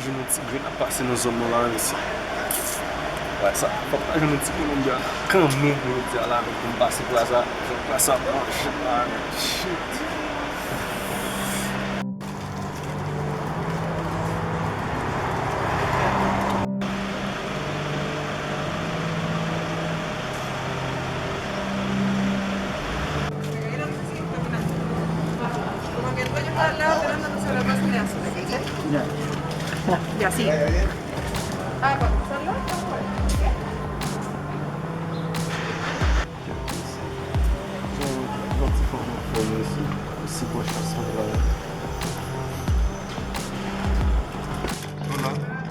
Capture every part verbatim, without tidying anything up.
Jwenn yon ti grenn ap pase nan zòn nou la, mesye. Wè sa, fòk mwen jwenn yon ti Kolonbya kanmenm jodi a la, men pou m pase pla sa, fòk pla sa blanch la, men shit. Hola.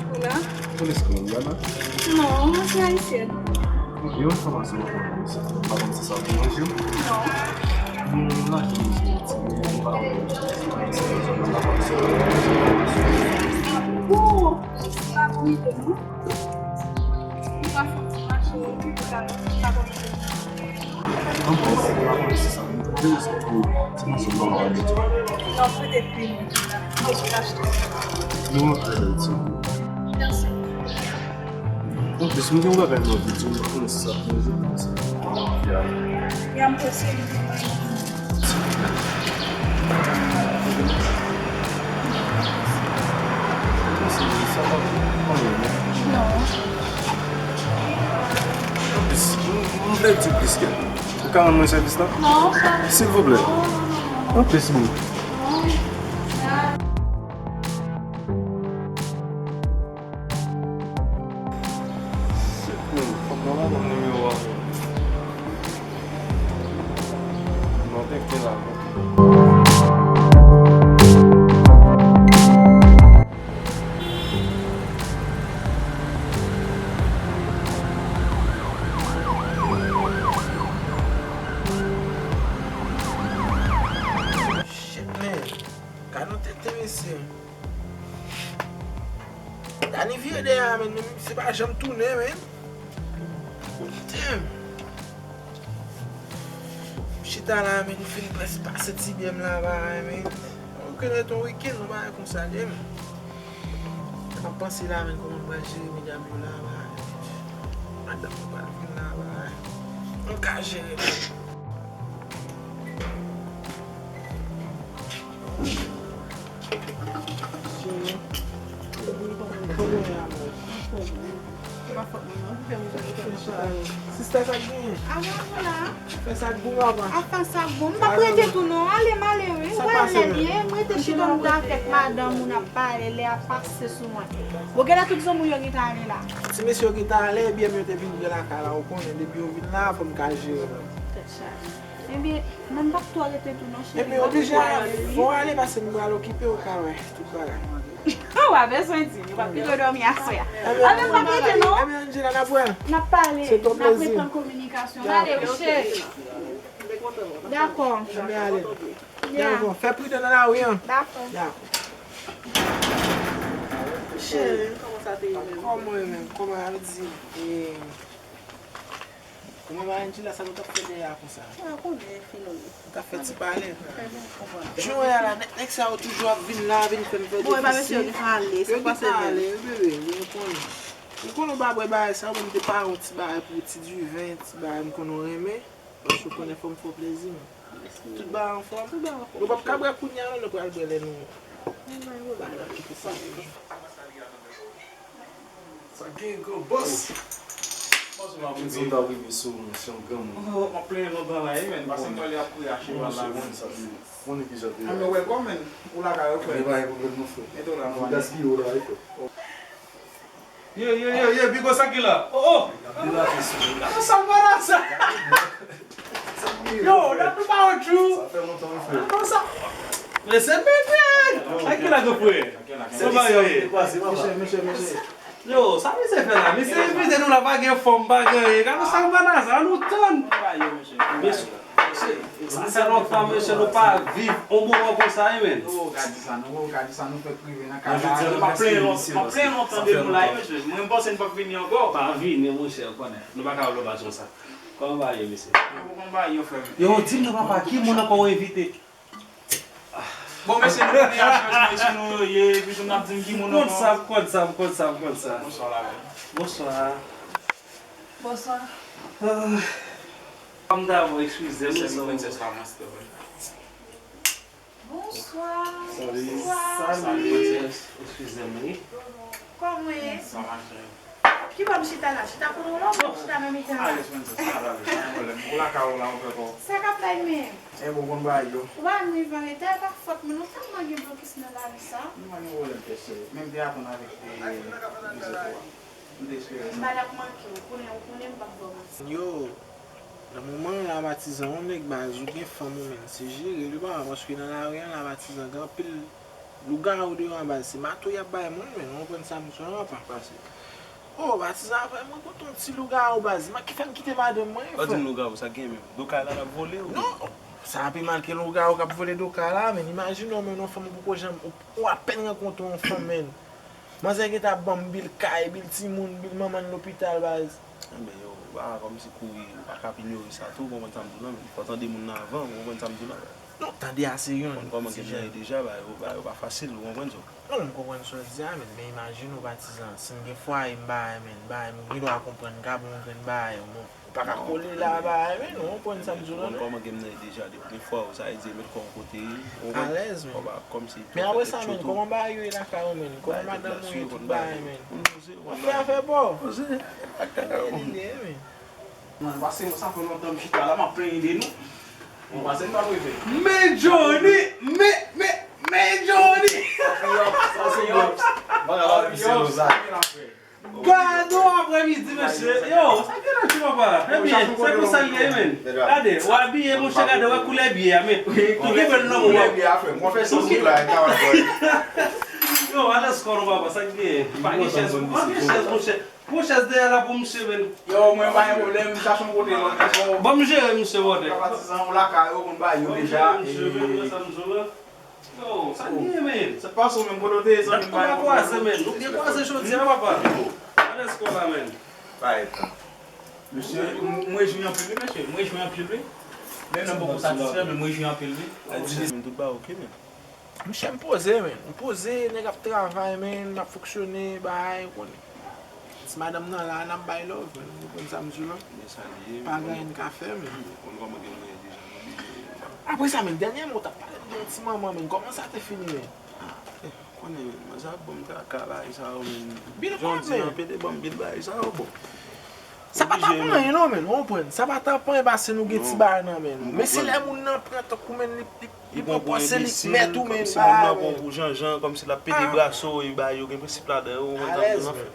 Hola. Ou konnen se Kolonbyana? Non, mwen se ayisyèn. Ok, yon enfòmasyon mwen konn pou sa. Ou pa konn si sa pou manje? Non. Mwen la ki manje ti men, mwen pa konn si sa pou manje. Bon, se pa bon ide, non. Mwen pa fè ti mache, mwen pa konn. Anplis, mwen pa konn si sa, mwen te respè pou ti mache mwen pa gen tou. Non, petèt pi mwen. Mwen jis achte. Nou antre la ti. Mèsi. Anplis, mwen gen yon bagay mwen anvi di w, mwen pa konnen si sa pou manje pou sa. Ya. Ya, m panse li gen manje. Sa pa pou mwen, non. Non. Anplis, m, m vle di plis ke. Ou ka rann mwen sèvis la? Non, pa. Silvouplè. Non, non, non, non. Anplis, bro. Non. Shit, man. Fòk mwen pa konn nimewo a, man. Mwen te gen la, man. Shit, man. Gad yon tenten, mesye. Dani vire dèyè a, men, men se pa janm tounen, men. Damn. M chita la, men, m fin prèske pase ti byen m la, bagay, men. Ou rekonèt yon wikenn, yon bagay konsa, damn. M ap panse la, men, kòman m pral jere medam yo la, bagay. Madanm mwen pral vin la, bagay. M ka jere, men. Sista, sa k genyen? Avan, avan la. Fè sa k bon, papa. Afè sa k bon. M p ap rete tou non. Ale, m ale wi. Ou wè m lè byen. M rete chita m ta avèk madanm ou n ap pale, lè a pase sou mwen. Bon, genlè tout zanmi w yo gentan ale la. Ti mesye yo gentan ale, ebyen, men yo te vin byen lakay la, ou konnen, depi yo vin la, fò m ka jere yo. Tèt chaje. Ebyen, men m p ap twò rete tou non, cheri. Ebyen, oblije ale. Fò w ale, paske m pral okipe, ou ka wè tout bagay. Ou pa bezwen di, ou p ap pito dòmi aswè a. Ebyen, anben, m p ap rete non. Ebyen, Angela, n ap wè. N ap pale, n ap reprann kominikasyon. M ale wi, cheri. Dakò. Ebyen, ale. Dakò. Fè pridan nan lari an. Dakò. Dakò. Cheri, kòman sa te ye menm? Kòman yo menm? Kòman y ap di? E, Kòman Angela, sa nou t ap fè dèyè a konsa? Ou konnen, Filomèn. Nou t ap fè ti pale. Jan w wè a la, nèg, nèg sa yo toujou ap vin la, vin fè m pèdi fisi. Bon, e pa mesye yo gentan ale, sa k pase menm? Yo gentan ale, wi, bebe, wi, m konnen. M konnen w pa bwè bagay sa yo, men m te pare yon ti bagay pou ti diven, ti bagay m konnen w renmen. Paske w konnen fò m fè w plezi, men. Tout bagay anfòm. Tout bagay anfòm. Nou p ap ka bwè kounye a, non, nou pral bwè lè nou. Anben, anben. Sa gen gran bòs. Mwen di w ta rive sou mwen, se yon granmoun. Oh, m ap plenyen lontan la, wi, men. Pase m pale ap kouri a cheval la, men. Mwen ki jan te. Anben, welcome, men. Ou lakay ou, frè. Gen pa gen pwoblèm, non, frè. Mete w la, mwen. Gaspiye w la, wi, frè. Ye, ye, ye, ye, Bigo, sa ki la? Oh, oh! Gade sa, gade sa! Yo, dat nou pa wè tjou. Sa fè lontan, wi, frè. Gade sa. Men se bebe! Sa ki la, gran frè? Kòman yo ye? Mesye, mesye, mesye. Yo, sa misye fè la? Misye envite nou la, pa gen fòm, pa gen anyen. Gade sa, gade sa, nou tann. Mesye, sa fè lontan, mesye, nou pa viv yon moman konsa, wi, men. Oh, gade sa, nou, oh, gade sa, nou fèk rive nan kay la. Jodi a, nou pa plenyen lontan, pa plenyen lontan de nou la, wi, mesye. Mwen, m panse n p ap vini ankò. Pa vini, monchè, ou konnen. Nou pa ka wè lòt bagay konsa. Kòman bagay yo, mesye? Yo, di m non, papa, ki moun ankò w envite? Bon, mesye, nou konnen a chans, mesye, nou ye, epi nou ap di m ki moun ankò. M konn sa, m konn sa, m konn sa, m konn sa. Bonswa, la bèl. Bonswa. Bonswa. Ah. Kòm dabò, eskize m. Sèvis princess la, master. Bonswa. Salut. Bonswa. Salut. Eskize m, wi. Kòman w ye? Sa mache. Ki bò m chita la? Chita kote w la, ou chita nan mitan la? Alèz, princess, pa gen pwoblèm. Ou lakay ou la, ou fè kò. Sa k ap bay menm? E bon, konn bagay yo. Ou pa menm rive anreta, e pa fòt mwen, nou tèlman gen blokis nan lari sa. Nou pa gen pwoblèm, tèt cheri. Men m te atann avèk, e, vizit ou a. M te espere sa. M pa t ap manke w, konnen, ou konnen m p ap ba w manti. Yo, nan moman an la, patizan, yon nèg baz, ou gen fanm ou menm, se jere li, papa, paske nan lari an la, patizan, gen anpil lougawou deyò an baz, se mato y ap bay moun, men, ou konprann sa m di w an, papa. Pase. Oh, patizan, frè, mwen kontan yon ti lougawou, baz. Mwen ki fè m kite madanm mwen, frè. Ou di m lougawou, sa k gen menm? Do kay la, l ap vole, ou? Non, sa pi mal ke lougawou k ap vole do kay la, men imajine w, men yon fanm ou poko janm, ou, ou apèn rankontre yon fanm, men. Manzè gentan ap ban m bil kay, bil timoun, bil manman l lopital, baz. Enben, yo, ba, kòmsi kouri, ou pa ka ap inyore sa tou, ou konprann sa m di w lan, men. Fò tande moun nan avan, ou konprann sa m di w lan. Non, tande a se youn. Konn kòman ti gen nan jan. Deja, ba, yo, ba, yo pa fasil, ou konprann sa. Non, m konprann sa w di a, men, men imajine w, patizan, si m gen fwaye m bagay, men, bagay, m gen dwa konprann, m ka bon, m konprann bagay, bon. Ou pa ka kole la, bagay, men, non, ou konprann sa m di w lan, men. Ou konn kòman gen nan deja, depi gen fwaye, sa vle di, met kò w kote, ou konprann? Alèz, men. Ou pa kòmsi. Men apre sa, men, kòman bagay yo ye lakay ou, men? Kòman madanm ou ye, tout bagay, men? Ou fè afè pa w. Ou se. Li ye, men. Mwen, pase, sa fè lontan m chita la, m ap plenyen de nou. Mwen, pase, m pa prefè. Men Johnny! Men, men, men Johnny! Sa se yon, sa se yon. Bagay la, se yon zak. Gade w aprèmidi, mesye. Yo, sa gen nan ti papa. Ebyen, se konsa l ye, men. Gade, w abiye, monchè, gade, wè koulè biyè a, men. Ou gen bèl nan mwen. Koulè biyè a, frè. Mwen fè sans ou la, e ka wè. Yo, alèz kò nou, papa, sa k gen? Pa gen chèz, pa gen chèz, monchè. Pran chèz dèyè la pou misye, men. Yo, mwen pa gen pwoblèm, m chache yon kote lòt, men. Ban m jere misye, brother. Patizan, ou lakay ou, konn bagay yo deja. Ban m jere misye, men, sa m di w la. Yo, sa k gen, men? Se pa sou menm kote w te ye, zanmi m, pa gen pwoblèm. Dat nou pa kwaze, men. Nou byen kwaze jodi a, papa. Alèz kò la, men. Pa gen tan. Mesye, m, m rejwi anpil, wi, mesye. M rejwi anpil, wi. Men nan poko satisfè, men m rejwi anpil, wi. Tout bagay oke, men. Monchè, m poze, men. M poze, nèg ap travay, men, n ap fonksyone, bay, ou konnen. Ti madanm nan la, n ap bay love, men. Ou konn sa m di w lan. Men sa l ye, men. Pa gen anyen n ka fè, men. Ou konn kòman gen mwen deja, m oblije. Apre sa, men, dènye mo, w t ap pale m de yon ti manman, men. Kòman sa te fini, men? Ah, eh, konnen, men, manzè ap ban m traka, bagay sa yo, men. Bil kòb, men. Jan di an, pede ban m bil, bagay sa yo, bon. Sa pa t ap anyen non, men, ou konprann? Sa pa t ap anyen paske nou gen ti bagay nan men nou. Men se lè moun nan pran tankou men li, li, li pran pòz se li k mèt ou men bagay men. Kòmsi moun nan pran pou janjan, kòmsi l ap pede brase w e bagay yo gen prensip ladan yo, ou konprann sa m di w lan frè?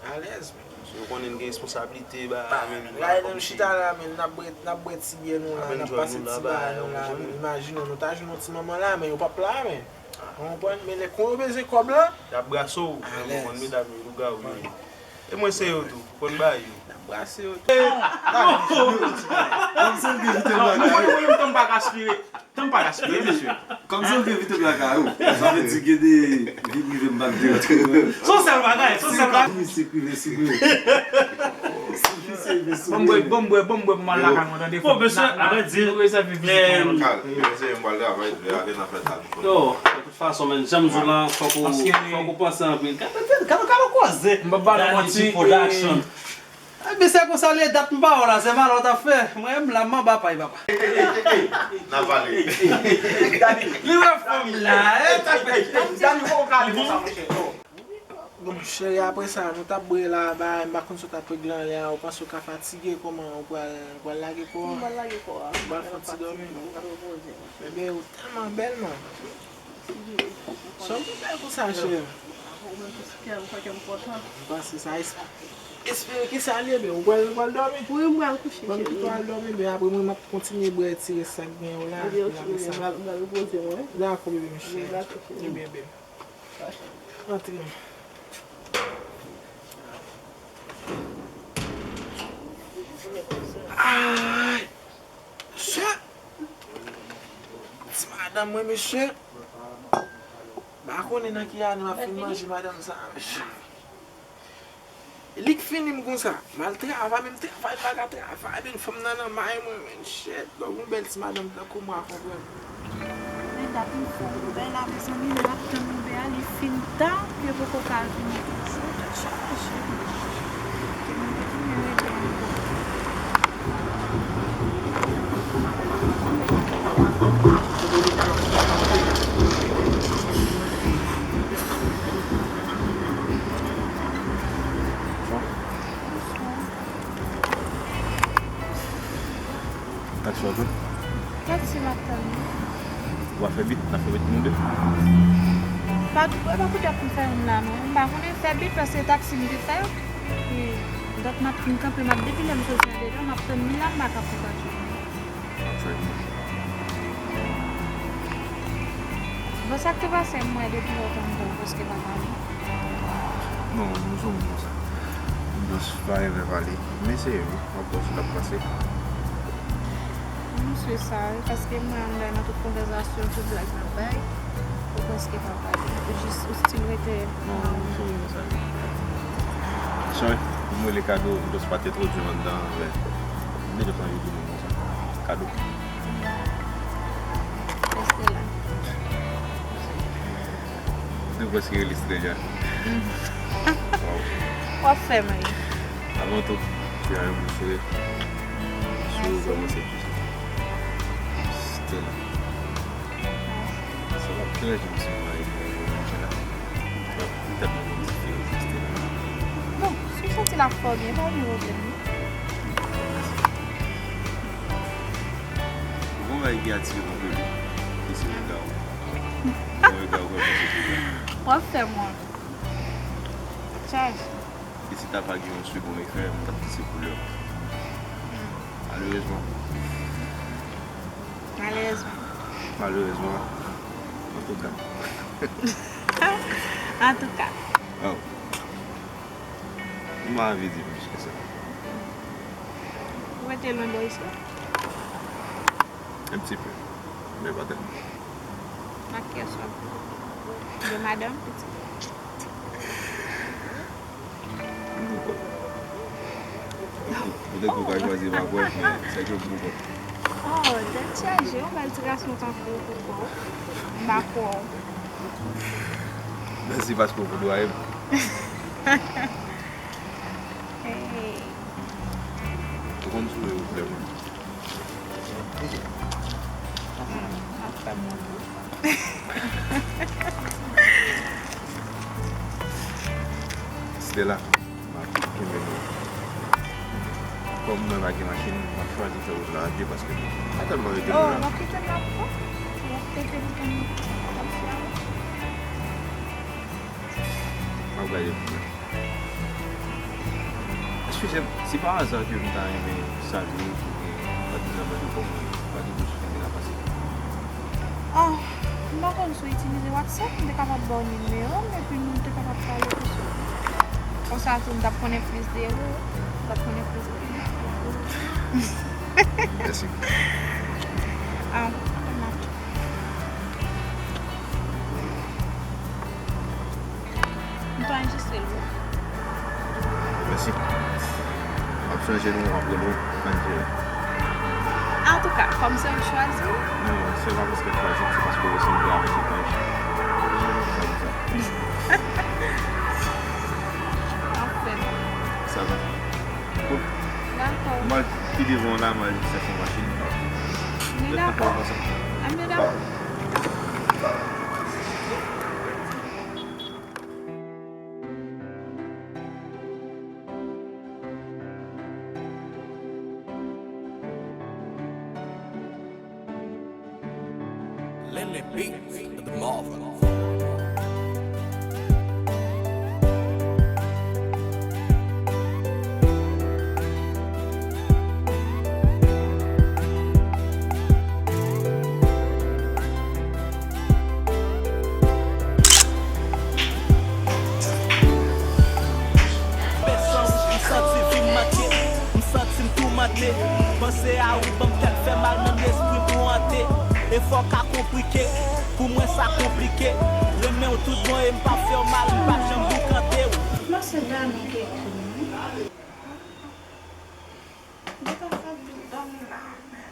Alèz men. Alèz men. Paske yo konnen n gen responsablite bagay men nou pa kòmsi. Gade nou chita la men, n ap bwè, n ap bwè ti byè nou la, n ap pase ti bagay nou la men. Imajine w, nou ta jwenn yon ti manman la men yo p ap la men. Ou konprann? Men lè kon yo bezwen kòb lan, y ap brase w. Alèz. Ou konprann medam yo lougawou yo ye. E mwen se yo tou, konn bay yo. N ap brase yo tou. Kòmsi w gen vite blaga yo. Tann pa gaspiye. Tann pa gaspiye, mesye. Kòmsi w gen vite blaga yo. Sa vle di gen de vi prive m pa t de rantre. Se yon sèl bagay, se yon sèl bagay. Siprive, siprive. Bon m bwè, bon m bwè, bon m bwè pou m al lakay mwen tande. Bon, mesye, avrèdi, nou rezève vizit mwen. Yo, de tout fason, men, jan m di w lan, fòk ou, fòk ou panse anpil. Gade, gade, gade koze. M p ap ba nou manti. Production. Ebyen, se konsa l ye, dat m pa wè w la, se malè w t ap fè. Mwen menm la, m anba pay, papa. N a pale. Li wè fanm la, eh, Dani, ou ka ale konsa, monchè. Bon, cheri, apre sa, nou t ap bwè la, bay, m pa konn si w t ap regle anlè a, ou panse w ka fatige, kòman, ou pral, ou pral lage kò a? M pral lage kò a. Ou pral fè yon ti dòmi? M pral repoze m. Bebe, ou tèlman bèl, man. Sa w pi bèl konsa, cheri? Ou menm tou, kè m, fè kè m kontan. M panse sa, esp-, espere ke sa l ye, bebe. Ou pral, ou pral dòmi? Wi, m pral kouche, cheri. Bon, ou al dòmi, bebe. Apre mwen, m ap kontinye bwè ti rès sa k gen yo la. Ebyen, oke, bebe, m pral, m pral repoze mwen. Dakò, bebe, m cheri. Dakò, cheri. Ebyen, bebe. Antre. Ay! Mesye! Ti madanm mwen, mesye! M pa konnen nan ki ane m ap fin manje madanm sa, mesye. Li k fini m konsa. M al travay, men m travay, m pa ka travay, men fanm nan nan may mwen, men shit. Lè w gon bèl ti madanm tankou mwen, konprann. Men Dat m fè yon Uber la, mezanmi, lè m ap tann Uber a, li fin ta, yo poko ka vini toujou, tèt chaje. Ke m tounen rete ankò. Taksi w ap tann? Taksi m ap tann wi. W ap fè bit, n ap fè bit nou de. Pa, e pa poutèt pou m fè youn la non. M pa konnen fè bit paske taksi m te fè. Wi. Donk m ap, m kanpe, m ap depi lè m soti andedan, m ap tann li la, m pa ka fè taksi. Bon, sa k te pase, m wè depi lontan m wè w prèske pa pale. Non, nou se moun konsa. M just pa renmen pale. M eseye wi, m ap wè sa k ap pase. M sou sa wi, paske m wè anndan nan tout konvèsasyon, tout blag n ap bay, ou prèske pa pale. Ou jis, ou still rete. Non, nou se moun konsa wi. Chay, m rele Kado, m just pa t entwodui m anndan, men m te just anvi di nou konsa. Kado. Estela. Nou prèske rele Estela. Waw. W ap fè m ri. Avan tou, se a yon moun souri. Souri kòmanse plis. Estela. Sa va deranje m si m pa reponn ou jodi a. Petèt mwen konn diferans Estela. Bon, si w santi l ap fè w byen, pa gen pwoblèm non. Gon bagay ki atire m anpil wi, e se rega w. Gon rega w, kòman se rega w. W ap fè m wont. Chaje. E si ta pa gen yon segon efè, m t ap di se koulè w. Malerezman. Malerezman. Malerezman. Antouka. Antouka. Oh. M pa anvi di plis ke sa. Ou rete lwen bò isi a? Un petit peu. Men pa tèlman. Ak kiyès w ap viv? De madanm, pitit? M pou kò. Petèt ou ka chwazi pa kwè, men sa k yo pou kò. Oh, tèt chaje, yon bèl ti gason tankou ou pou kò. M pa kwè w. Mèsi paske w voudoye m. Hey. Ou konn souri ou vle mwen. Ap fè m wont wi. Stella, m ap kenbe nou. Kòm mwen pa gen machin, m ap chwazi fè wout la a pye paske nou pa tèlman rete lwen. Oh, w ap kite m la pou kont ou? W ap kite m pou m ap fè wout? M ap gade pou mwen. Eskize m, si pa aza ke m ta renmen salye w oubyen pa di nan mwen de kòm ou pa di tout sa ki te ka pase? Ah, m pa konn si w itilize WhatsApp, m te kapab ba w nimewo m epi nou te kapab pale konsa. Konsa tou m t ap konnen plis de ou, m t ap konnen plis de ou. Mèsi. Ah, m ap M tou anrejistre l wi. Mèsi. M ap chanje non, m ap rele w Angela. Antouka, kòm se ou k chwazi m. Non, se pa paske m chwazi w, se paske w resanble avèk yon anj. Se pou sa. Anfèt. Sa va. Bon. Dakò. M al pi devan w la, m al chèche yon machin. Nou dakò. Ann nou dakò. Lele Beats, the mother. Pèsonn, m santi vi m manke, m santi m toumante. Panse a ou ban m tèt fè mal, menm lespri m tou ante. Efò ka konplike, pou mwen sa konplike. Renmen w tout bon e m p ap fè w mal, m p ap janm boukante w. Mwen se Dani ki ekri m wi. Li pa ka dòmi la, men.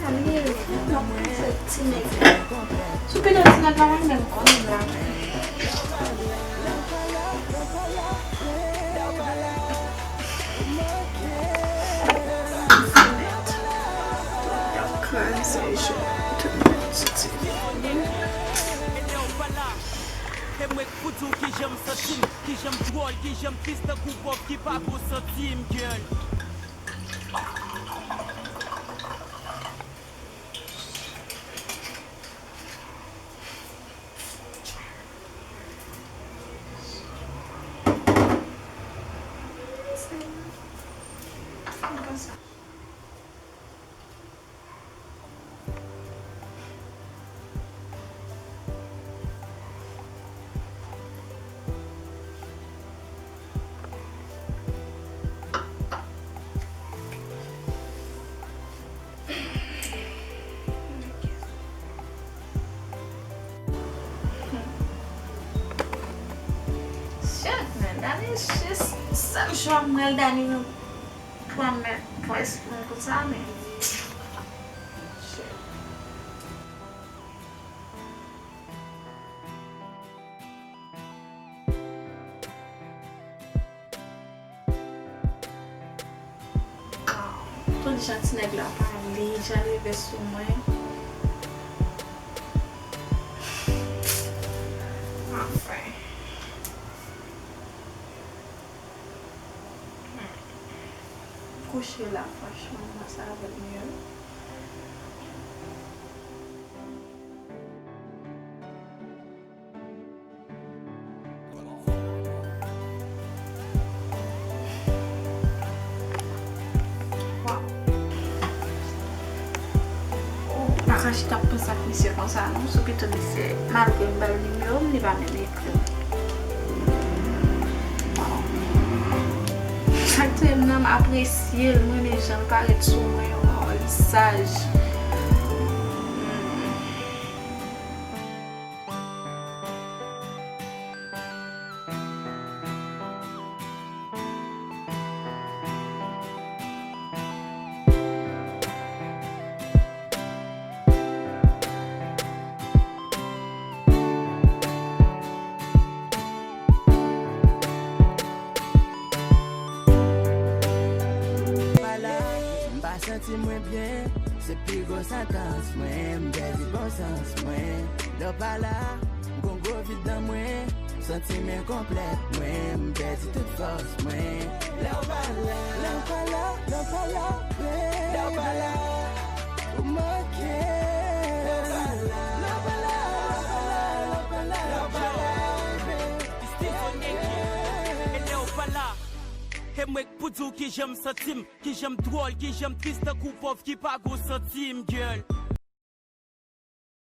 Kounye a, li nan pran ti nèg la. Sou pito ti nèg la, mwen menm konnen la. Kraze je, tout moun soti. E mwen k pou di w kijan m santi m, kijan m dwòl, kijan m tris tankou pòv ki pa gon santim, girl. Shit, man, Dani, se sèl jou m wè Dani nan pran men, pran espri m konsa, men. Shit. Tande jan ti nèg la pale, jan l rive sou mwen. Anfen. Hmm. Kouche la, franchman, mwen sa avè l miyò. Waw. Ou pa ka chita ap panse ak misye konsa non, sou pito misye, malgre m ba l nimewo m, li pa menm ekri m. Waw. Sa k touye m nan, m apresye l, m renmen jan l parèt sou mwen, waw, li saj. Hmm. Pa la, m pa santi mwen byen. Se pi gwo santans mwen, m pèdi bon sans mwen. Lè w pa la, m gon gwo vid nan mwen. Santi m enkonplèt mwen, m pèdi tout fòs mwen. Lè w pa la, lè w pa la, lè w pa la, baby. Lè w pa la, ou manke. Lè w pa la, lè w pa la, lè w pa la, lè w pa la, baby. It's Tizo Enki. E lè w pa la, e mwen k pou di w kijan m santi m. Kijan m dwòl, kijan m tris tankou pòv ki pa gon santim, girl.